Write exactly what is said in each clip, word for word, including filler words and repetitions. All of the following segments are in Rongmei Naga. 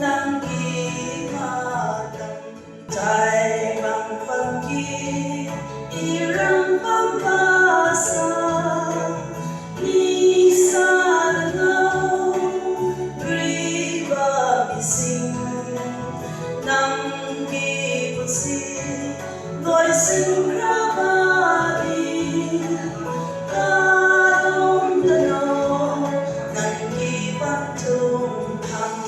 Nang ki ma tang, tai bang bang ki, i ram bang ba sa, ni sa na, gri ba mi sing, nang ki bu si, doi sing ra ba di, ka dong da no, nang ki bang tung thang.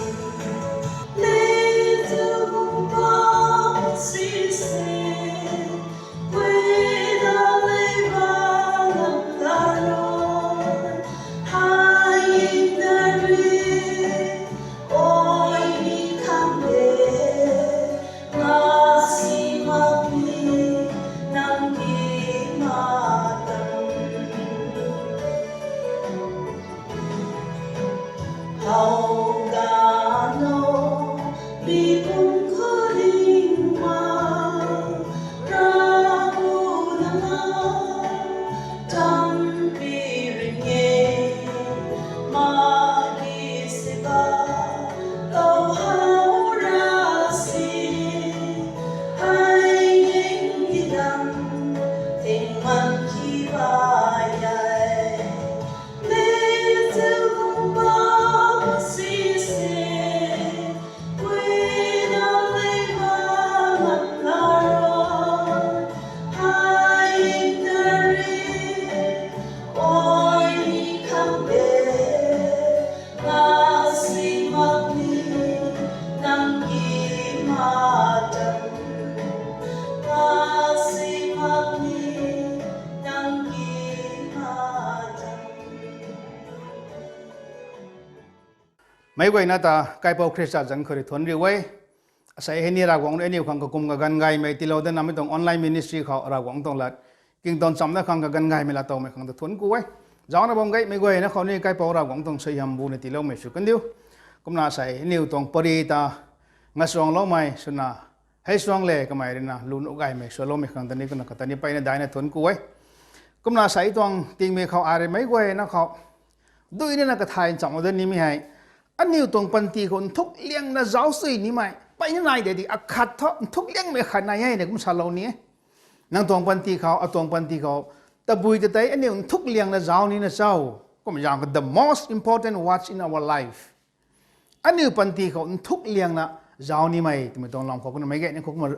Little bumba sise, weda leiba ngam laro, hai nari, oi ni khang de, nga si mak ni, nang ki ma tang. Hau gano, mi pum khou ding ma, Ravguangc na, tampi ring e, ma ki si ba, tou hau ra si, hai ning ki dang, ting man ki ba yai. Little bumba sise, weda leiba ngam laro, hai nari, oi ni khang de, nga si mak ni, nang ki ma tang, nga si mak ni, nang ki ma tang. Meic guayna ta Kaipouc Khrista zanc khou rui thuanc riu e. Asei hei ni Ravguangc rui aniu khang kakum kaganv gaymei tiilou dat namei tuang online ministry khou Ravguangc tuang lat kington chamna khang kaganv gaymei laa towmei khang ta thuanc ku e. Zaucna bam gaymei guayna khou ni Kaipouc Ravguangc tuang suaihiam buna tiiloumei sw kandiu. Kumna asei aniu tuang pary ta ngasuangloumei swna, hei suang le kamei ruina lungc gaymei sualoumei khang ta ni kumna kata ni peyna daina thuanc ku e. Kumna asei tuang tingmei khou arui meic guayna khou dui nina kathay nchamlou dat nimei hei, aniu tuang panty khou nthuk liangna zauc sui nimei peyna nai de di, akhat thu nthuk liangmei khat nai e na kum salou ni e. Nang tuang panty khou, atuang panty khou, tabui ta tei aniu nthuk liangna zauc nina cho. Kumna zaeng khou the most important what's in our life. Aniu panty khou nthuk liangna zauc nimei twmei tuang lam khou kumna meic guayna khou kumna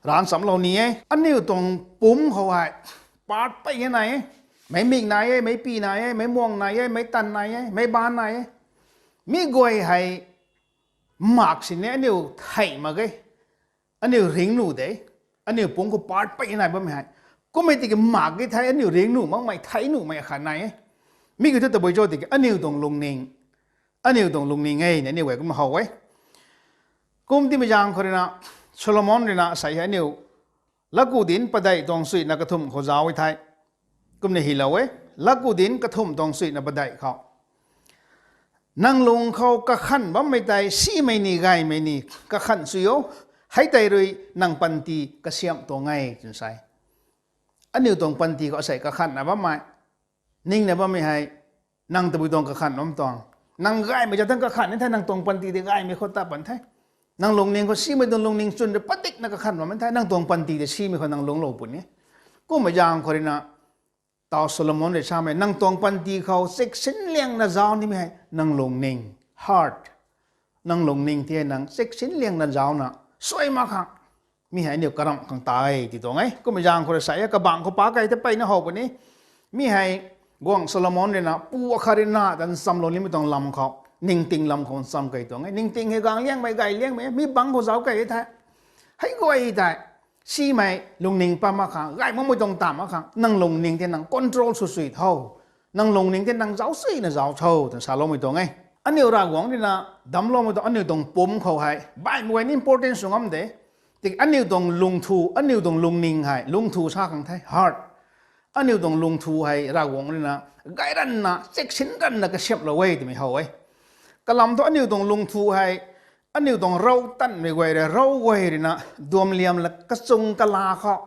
raan chamlou ni e. Aniu tuang pumc khou hei part peyna nai e. Meic mik nai e, meic pi nai e, meic muang nai e, meic tan nai e, meic baan nai e. Mi guay hei mak sini aniu thei mak ge. Aniu ringcnuh de. Aniu pumc khou part peyna nai bammei hei. Kummei tiki mak ge thei aniu ringcnuh makmei, thei nuhmei akhat nai e. Mi kiu thu tabui cho tiki aniu tuang lungning. Aniu tuang lungning e na aniu guay kumna how e. Kum timei zaeng khou ruina, Solomon ruina asei hei aniu Laku Dinc padeih tuang suina kathumh khou zauc e thei, kumna hylou e. Laku Dinc kathumh tuang suina padeih khou, nang lung khou kakhanh bammei tei simei ni gaymei ni kakhanh sui o, hei tei rui nang panty kasiamh tuang e twna sa e. Aniu tuang panty khou asei kakhanh na bammei, ningna bammei hei, nang tabui tuang kakhanh bam tuang. Nang gaymei zat thang kakhanh ni thei, nang tuang panty tei gaymei khou ta pan the. Nang lungning khou simei tuang lungning chwn rui padikna kakhanh bam the, nang tuang panty tei simei khou nang lungclou puni. Kummei zaeng khou ruina, tau Solomon rui samei, nang tuang panty khou chiksin liangna zauc nimei hei nang lungning, heart. Nang lungning tei nang chiksin liangna zaucna suai mak khang, mi hei aniu karamh khang ta e ti tuang e. Kummei zaeng khou rui sa e, kabangc khou pa kei ta peyna how puni. Mi hei guangc Solomon ruina pu akhat ruina ta nchamlou nimei tuang lam khou, ningting lam khou ncham kei tuang e. Ningting hei gaeng liangmei, gay liangmei, mi bangc khou zauc kei the. Hei guay tei simei lungning pat mak khang, gay makmei tuang ta mak khang, nang lungning tei nang control sw sui tho. Nang lungning tei nang zauc suina zauc tho twna saloumei tuang e. Aniu Ravguangc ruina damcloumei tuang aniu tuang pumc khou hei baihmei guay ni important sw ngam de. Tiki aniu tuang lungthu, aniu tuang lungning hei, lungthu sa khang the, heart. Aniu tuang lungthu hei Ravguangc ruina gay ranvna, chiksin ranvna kasiamhlou e twmei how e. Kalam thu aniu tuang lungthu hei, aniu tuang rou tanmei guay rui, rou guay ruina duamliam la kachung kala khou,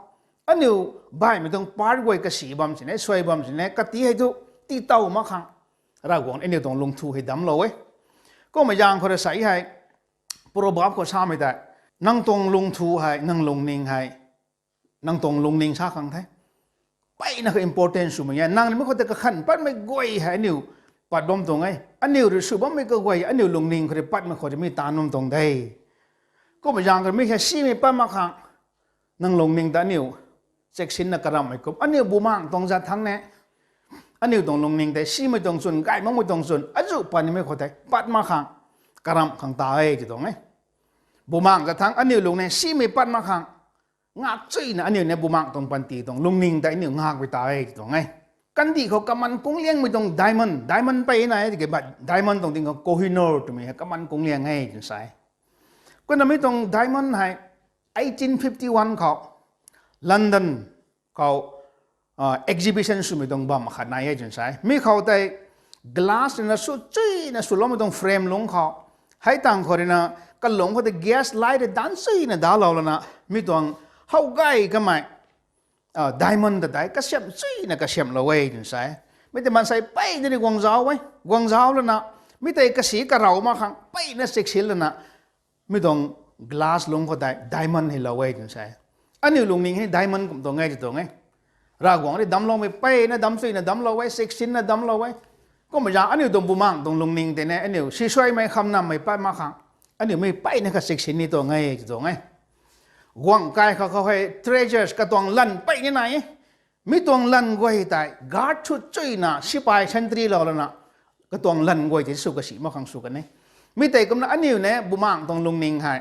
aniu baihmei tuang part guay kasi bam sini, suai bam sini, kati hei thu tiitow mak khang, Ravguangc aniu tuang lungthu hei damclou e. Kumna zaeng khou rui sa hei, Proverb khou samei tei, nang tuang lungthu hei, nang lungning hei, nang tuang lungning sa khang the. Mpeyna kha important swmei e. Nang nimei khou tei kakhan patmei guay hei aniu pat bam tuang e. Aniu rui sw bammei kaguay, aniu lungning khou rui patmei khou rui mi taanv bam tuang de. Kumna zaeng khou rui mi hei simei pat mak khang, nang lungning ta aniu check sinna karamhmei kum, aniu bumaeng tuang zat thangc ne, aniu tuang lungning tei simei tuang chwn, gay makmei tuang chwn, azuh patnimei khou tei pat mak khang, karamh khang ta e ti tuang e. Bumaeng zat thangc aniu lungning simei pat mak khang, ngak chuyna aniu ni bumaeng tuang panty tuang lungning tei aniu ngakpui ta e ti tuang e. Kandih khou kaman kungliangmei tuang diamond, diamond pey na e tiki, but diamond tuang ting khou Kohinoor twmei hei kaman kungliang e twna sa e. Kumna mi tuang diamond hei eighteen fifty-one khou London khou exhibition swmei tuang bam khat nai e twna sa e. Mi khou tei glass rui na sw chuyna swloumei tuang frame lungc khou, hei tang khou rui na, kalungc khou tei gas light rui danc chuyna dalou lana, mi tuang how gay kamei diamond ta tei kasiamh chuyna kasiamhlou e twna sa e. Mi tei maansei pey tei ni guang zauc e, guang zauc lana, mi tei kasi karau mak khang mpeyna check sin lana, mi tuang glass lungc khou tei diamond heilou e twna sa e. Aniu lungning hei diamond kum tuang e ti tuang e. Ravguangc rui damcloumei mpeyna damc chuyna damclou e, check sinna damclou e. Kumna zaeng aniu tuang bumaeng tuang lungning tei ne, aniu sisuaimei khamnammei pat mak khang, aniu mi mpeyna kha check sin ni tuang e ti tuang e. Guangc kai khou khou hei treasures katuang lanv mpey ni nai e. Mi tuang lanv guay tei guard sw chuyna sipai sentry lou lana, katuang lanv guay tei sw kasi mak khang sw kan e. Mi tei kumna aniu ni bumaeng tuang lungning hei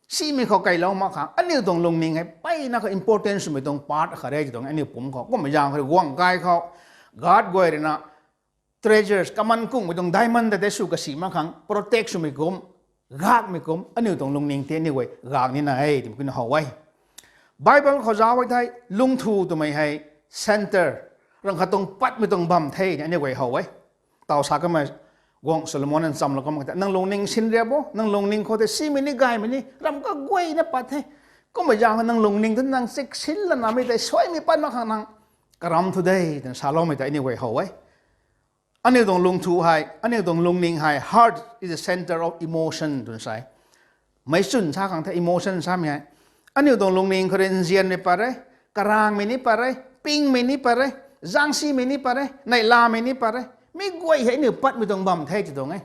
simei khou keylou mak khang, aniu tuang lungning hei mpeyna kha important swmei tuang part khat e ti tuang e aniu pumc khou. Kumna zaeng khou rui guangc kai khou guard guay rui na treasures, kaman kungmei tuang diamond ta tei sw kasi mak khang, protect swmei kum, gakmei kum, aniu tuang lungning tei aniu guay gak nina e twmei kumna how e. Bible khou zauc e thei, lungthu twmei hei centre, rang khat tuang patmei tuang bam the ni aniu guay how e. Taw sa kamei, guangc Solomon nchamlou kamei tei, nang lungning sinriap o, nang lungning khou tei simei ni gaymei ni ram kaguayna pat the. Kumna zaeng nang lungning tu nang check sin lana mi tei suaimei pat mak khang nang karamh thu de twna saloumei tei aniu guay how e. Aniu tuang lungthu hei, aniu tuang lungning hei, heart is the centre of emotion twna sa e. Meic chwn sa khang the emotion samei hei. Aniu tuang lungning khou rui nzianmei pat re, karangmei ni pat re, pingmei ni pat re, zaengsimei ni pat re, neihlamei ni pat re. Mi guay hei aniu patmei tuang bam the ti tuang e.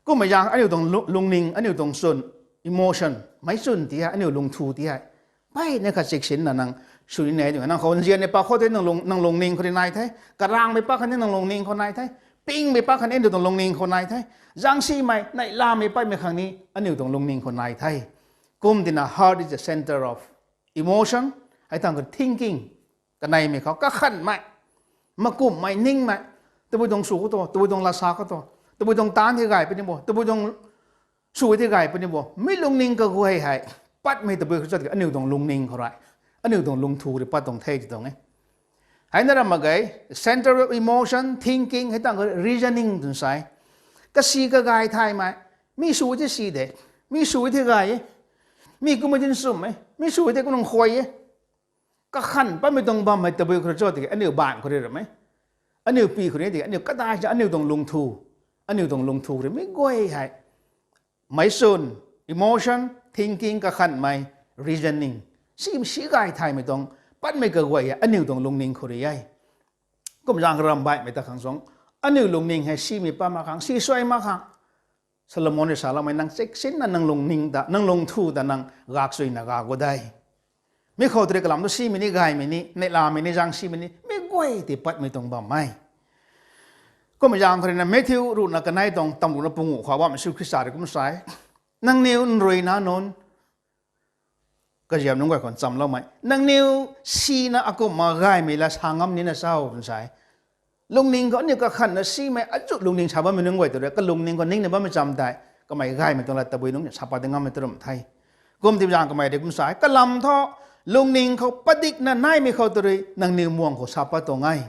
Kumna zaeng aniu tuang lu-, lungning, aniu tuang chwn, emotion, meic chwn ti hei, aniu lungthu ti hei, mpeyna kha check sinna nang sw ni e twna, nang khou nzianmei pat khou tei nang lung, nang lungning khou rui nai the, karangmei pat khatni nang lungning khou nai the, pingmei pat khatni aniu tuang lungning khou nai the, zaengsimei, neihlamei patmei khang ni aniu tuang lungning khou nai the. Kum tina heart is the centre of emotion, hei tang khou thinking, kaneimei khou kakhanhmei, makumhmei ningmei, tabui tuang sw khou tu, tabui tuang lasa khou tu, tabui tuang taanv thei gay puni bo, tabui tuang sw thei gay puni bo, mi lungning kaguay hei patmei tabui khou chat ki aniu tuang lungning khou rui, aniu tuang lungthu rui pat tuang the ti tuang e. Hei na ram mak ge, centre of emotion, thinking, hei tang khou reasoning twna sa e. Kasi kagay thaymei, mi sw thei si de, mi sw thei gay e, mi kumna dinchumh e, mi sw thei kumna khuay e. Kakhan patmei tuang bam hei tabui khou rui cho tiki aniu baanc khou rui ram e. Aniu pi khou rui tiki aniu kadai cha aniu tuang lungthu, aniu tuang lungthu rui mi guay hei, meic chwn, emotion, thinking, kakhanhmei, reasoning, si, si gay thaymei tuang patmei kaguay hei aniu tuang lungning khou rui e. Kum zaeng ram baihmei ta khang suang, aniu lungning hei simei pat mak khang, sisuai mak khang, Solomon rui saloumei nang check sinna nang lungning ta, nang lungthu ta nang gaksuina gak gu de. Mi khou tei kalam tu simei ni gaymei ni, neihlamei ni, zaengsimei ni, mi guay tei patmei tuang bam e. Kumna zaeng khou rui na Matthew ruhna kanei tuang tamruhna panguh khou bam Jisu Khrista rui kum sa e, nangniw nruina nunc, kaziam nunc guay khou nchamloumei, nangniw sina akumhna gaymei la sa ngam nina cho twna sa e. Lungning khou aniu kakhanhna simei achu lungning sa bammei nunc guay tei rui kalungning khou ningna bammei cham tei, kamei gaymei tuang lat tabui nunc ni sa pat di ngammei tei ram the. Kum ti zaeng kamei rui kum sa e, kalam thu, lungning khou padikna naimei khou tei rui nangniw muang khou sa pat tuang e.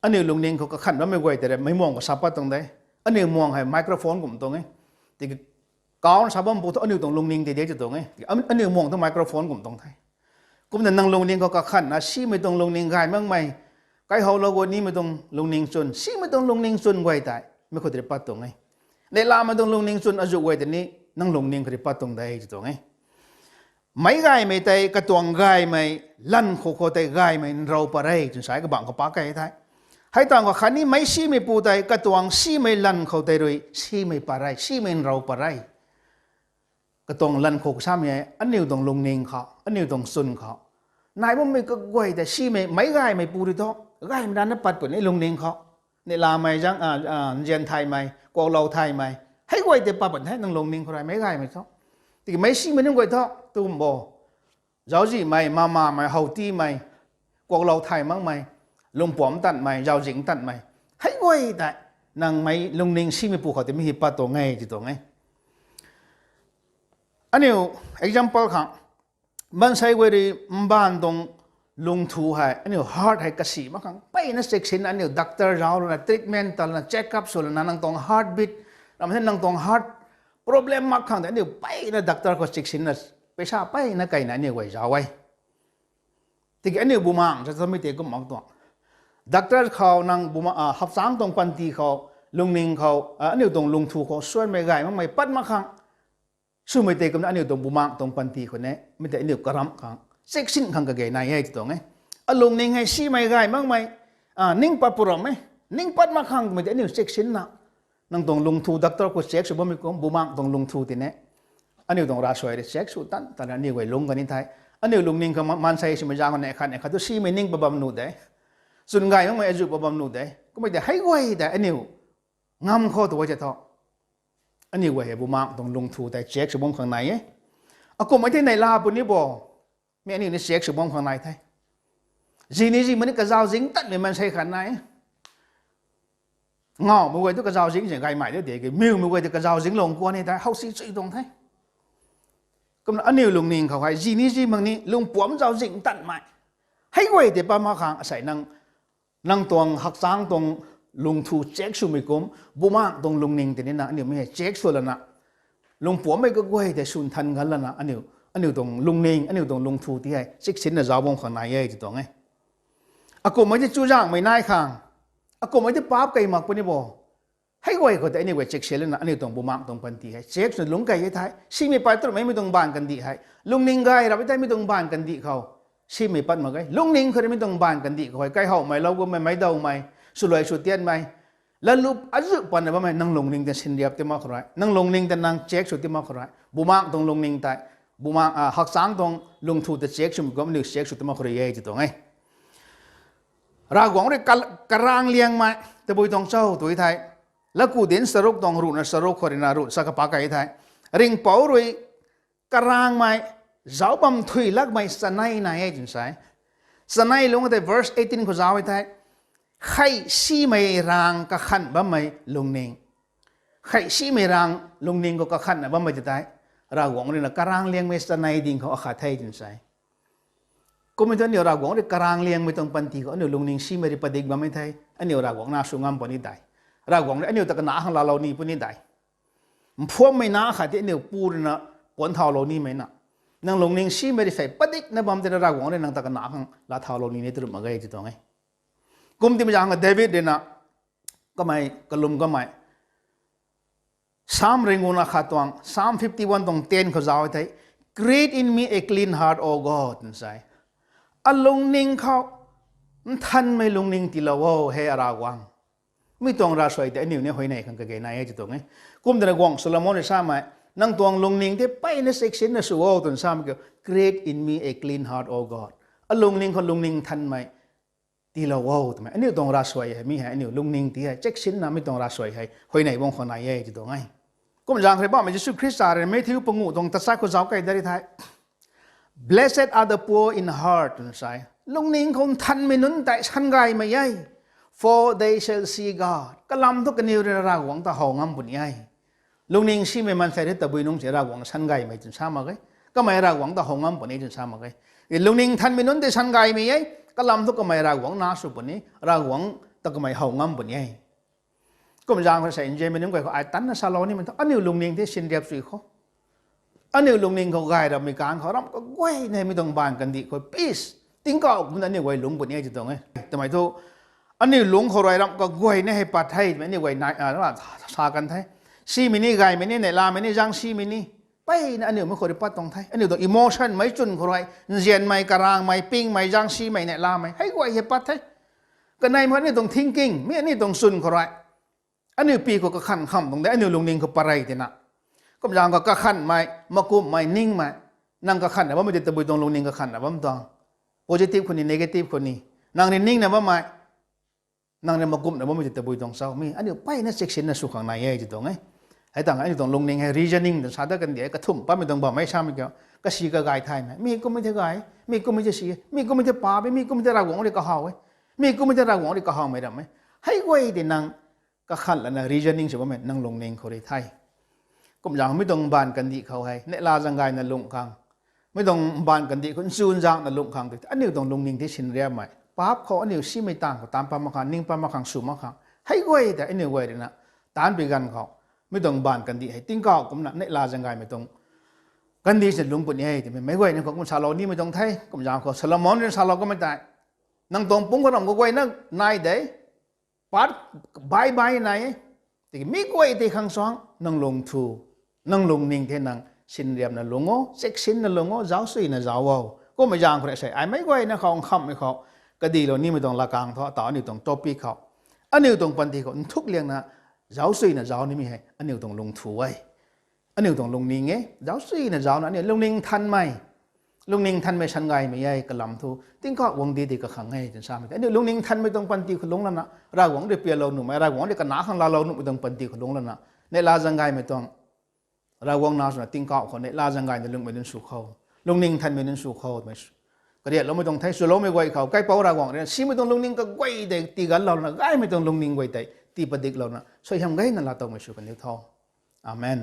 Aniu lungning khou kakhan bammei guay tei rui meic muang khou sa pat tuang de. Aniu muang hei microphone kum tuang e. Tiki kauna sa bam pu thu aniu tuang lungning tei de ti tuang e. Tiki am-, aniu muang thu microphone kum tuang the. Kumna nang lungning khou kakhanhna simei tuang lungning gay makmei, kaihowlou gu nimei tuang lungning chwn, simei tuang lungning chwn guay tei Mi khou tei rui pat tuang e. Neihlamei tuang lungning chwn azuh guay tei ni nang lungning khou rui pat tuang de tw tuang e. Meic gaymei tei katuang gaymei lan khou khou tei gaymei nrou pat re twna sa e, kabangc khou pak key the. Hei tuang khou khatni meic simeipu tei katuang simei lan khou tei rui simei pat re, simei nrou pat re. Katuang lan khou kasamei hei aniu tuang lungning khou, aniu tuang chwn khou nai bammei kaguay tei simei, meic gaymeipu rui thu gaymei rana pat puni lungning khou. Neihlamei zang, nzian thaymei, kuaklou thaymei, hei guay tei pat puni the nang lungning khou rui meic gaymei thu. Tiki meic simei nunc guay thu tum bo, zauczihmei, mamamei, howtimei, kuaklou thay makmei, lungpuamc tanmei, zauczihng tanmei, hei guay tei nang meic lungning simeipu khou tei mi hei pat tuang e tw tuang e. Aniu example khang, maansei guay rui mbaanv tuang lungthu hei, aniu heart hei kasi mak khang mpeyna check sinna aniu doctor zauc lana, treatment ta lana, check up sw lana, nang tuang heartbeat, ramh the nang tuang heart problem mak khang tei aniu mpeyna doctor khou check sinna, paisa mpeyna keyna aniu guay zauc e. Tiki aniu bumaengc sa thu mi tei kum mak tuang. Doctor khou nang hakchang tuang panty khou, lungning khou, aniu tuang lungthu khou suanmei gay makmei pat mak khang swmei tei kumna aniu tuang bumaengc tuang panty khou ni mi tei aniu karamh khang, check sin khang kage nai e tw tuang e. Alungning hei simei gay makmei, ning pat pw ram e, ning pat mak khang twmei tei aniu check sinna, nang tuang lungthu doctor khou check sw bammei kum bumaengc tuang lungthu tei ni aniu tuang ravsuai rui check sw tan tan aniu guay lung kani the. Aniu lungning khou maansei simei zaeng khou neih khat neih khat thu simei ning pat bam nuh de, chwn gay makmei azuh pat bam nuh de, kummei tei hei guay tei aniu ngam khou tu guay tei thu aniu guay hei bumaengc tuang lungthu tei check sw bam khang nai e. Akumhmei tei neihla puni bo, mi aniu ni check sw bam khang nai the. Zini zi mani kazauh zing tanmei maansei khat nai e. Ngawmei guay tu kazauh zing zing gaymei de de ke, miwmei guay tu kazauh zing lung kuan ni tei howsi chui tuang the. Kumna aniu lungning khou hei zini zi mak ni lungpuamc zauczihng tanmei, hei guay tei pat mak khang asei nang, nang tuang hakchang tuang lungthu check swmei kum, bumaengc tuang lungning tei ni na aniu mi hei check sw lana, lungpuamcmei kaguay tei swn than gan lana aniu, aniu tuang lungning, aniu tuang lungthu tei hei check sinna zauc bam khang nai e tw tuang e. Akumhmei tei chuzaenghmei nai khang, akumhmei tei paap key mak puni bo, hei guay khou tei aniu guay check sw lana aniu tuang bumaengc tuang panty hei check swna lungc key e the. Simei pat tu ramei mi tuang mbaanv kandih hei, lungning gay rap e the mi tuang mbaanv kandih khou, simei pat mak ge. Lungning khou rui mi tuang mbaanv kandih khou hei kaihowmei, lou gummei, meic dawmei, swluai sw tianmei, latlup azuh patna bammei nang lungning tei sinriap ti mak khou rui, nang lungning tei nang check sw ti mak khou rui, bumaengc tuang lungning tei, bumaengc, hakchang tuang lungthu tei check swmei kum aniu check sw ti mak khou rui e tw tuang e. Ravguangc rui kal-, karang liangmei tabui tuang cho tw thei, Laku Dinc charuk tuang ruhna charuk khou rui na ruh sa kapak key the. Ringhpouc rui karangmei, zauc bam thuy lakmei chanei nai e twna sa e. Chanei lungc tei verse eighteen khou zauc e thei, khei simei rang kakhan bammei lungning, khei simei rang lungning khou kakhanna bammei tei tei, Ravguangc rui na karang liangmei chanei ding khou akhat the twna sa e. Kummei thu aniu Ravguangc rui karang liangmei tuang panty khou aniu lungning simei rui padik bammei the, aniu Ravguangc na sw ngam puni de. Ravguangc rui aniu ta kana khang laalou ni puni de. Mphuammei na khat tei aniu pu rui na kuanc thaulou nimei na, nang lungning simei rui sei padikna bam tei na Ravguangc rui nang ta kana khang laa thaulou ni ni tw mak ge tw tuang e. Kum timei zaeng David rui na, kamei kalum kamei Psalm ringuna khat tuang, Psalm fifty-one tuang ten khou zauc e thei, Create in me a clean heart, O God, twna sa e. Alungning khou nthanmei lungning tiilou o, he Ravguangc. Mi tuang ravsuai tei aniu ni huayney khang kage nai e tw tuang e. Kum twna guangc Solomon rui samei, nang tuang lungning tei mpeyna check sinna sw o twna samei kiu, Create in me a clean heart, O God. Alungning khou lungning nthanmei tiilou o twmei. Aniu tuang ravsuai hei mi hei aniu lungning tei hei check sinna mi tuang ravsuai hei huayney bam khou nai e tw tuang e. Kum zaeng khou rui bammei Jisu Khrista rui Matthew panguh tuang tachat khou zauc key dat ri thei, Blessed are the poor in heart, twna sa e. Lungning khou nthanmei nunc tei sangaymei e, for they shall see God. Kalam thu kaniw rui na Ravguangc ta how ngam puni e. Lungning simei maansei rui tabui nungc si Ravguangc sangaymei twna sa mak ge. Kamei Ravguangc ta how ngam puni twna sa mak ge. Lungning nthanmei nunc tei sangaymei e, kalam thu kamei Ravguangc na sw puni, Ravguangc ta kamei how ngam puni e. Kum zaeng khou sei nzianmei nunc guay khou ai tanna salou nimei thu, aniu lungning tei sinriap sw khou, aniu lungning khou gay rammei kang khou ramh kaguay na mi tuang mbaanv kandih khou peace, tingkauh kumna aniu guay lungc puni e tw tuang e. Twmei thu, Aniu lungc khou rui ramh kaguayna hei pat the twmei aniu guay nai, sa kan the. Simei ni, gaymei ni, neihlamei ni, zaeng simei ni, mpeyna aniu mei khou rui pat tuang the. Aniu tuang emotion mei chwn khou rui, nzianmei, karangmei, pingmei, zaeng simei, neihlamei hei guay hei pat the. Kaneimei aniu tuang thinking, mi aniu tuang chwn khou rui aniu pi khou kakhan kham tuang de, aniu lungning khou parei tina. Kumzaeng khou kakhanmei, makumhmei, ningmei, nang kakhanna bammei tei tabui tuang lungning kakhanna bam tuang. Positive khou ni, negative khou ni, nang rui ningna bammei, nang rui makumhna bammei tei tabui tuang cho, mi aniu mpeyna check sinna sw khang nai e ti tuang e. Hei tangv aniu tuang lungning hei reasoning twna sa dat kan di e, kathumh patmei tuang bammei samei kiu, kasi kagay thaymei, mi kummei tei gay, mi kummei tei si, mi kummei tei paap e, mi kummei tei Ravguangc rui kahaw e, mi kummei tei Ravguangc rui kahawmei ram e. Hei guay tei nang kakhan lana reasoning sw bammei nang lungning khou rui the. Kumzaeng mi tuang mbaanv kandih khou hei neihla zaeng gayna lungh khang, mi tuang mbaanv kandih khou nchunzaengna lungh khang tei aniu tuang lungning tei sinriammei, paap khou aniu simei taanv khou taanc pat mak khang, ning pat mak khang, sw mak khang, hei guay tei aniu guay ruina taanc pi ganv khou, mi tuang mbaanv kandih hei tingkauh kumna neihla zaeng gaymei tuang kandih sina lungc puni e twmei meic guayna khou kum salou nimei tuang the. Kumzaeng khou Solomon ruina salou kamei tei, nang tuang pumc khou ramh kaguayna nai de, pat bai bai nai e. Tiki mi guay tei khang suang nang lungthu, nang lungning tei nang sinriamna lungc o, check sinna lungc o, zauc suina zauc o. Kummei zaeng khou rui sei ai meic guayna khou nkhamhmei khou kadilou nimei tuang lakang thu ataw aniu tuang topic khou, aniu tuang panty khou nthuk liangna zauc suina zauc nimei hei aniu tuang lungthu e, aniu tuang lungning e. Zauc suina zaucna aniu lungning nthanmei, lungning nthanmei sangaymei e kalam thu tingkauh guangcdic tei kakhang e twna samei tei aniu lungning nthanmei tuang panty khou lungc lana, Ravguangc rui pialou nuhmei, Ravguangc rui kanac khang laalou nuhmei tuang panty khou lungc lana, neihla zaeng gaymei tuang Ravguangc nac swna tingkauh khou neihla zaeng gayna lungcmei nunc sw khou, lungning nthanmei nunc sw khou twmei kariatloumei tuang the. Swloumei guay khou kaipouc Ravguangc ruina simei tuang lungning kaguay tei tiiganlou lana, gaymei tuang lungning guay tei tii padiklouna suaihiam gayna laatowmei sw kaniw tho. Amen.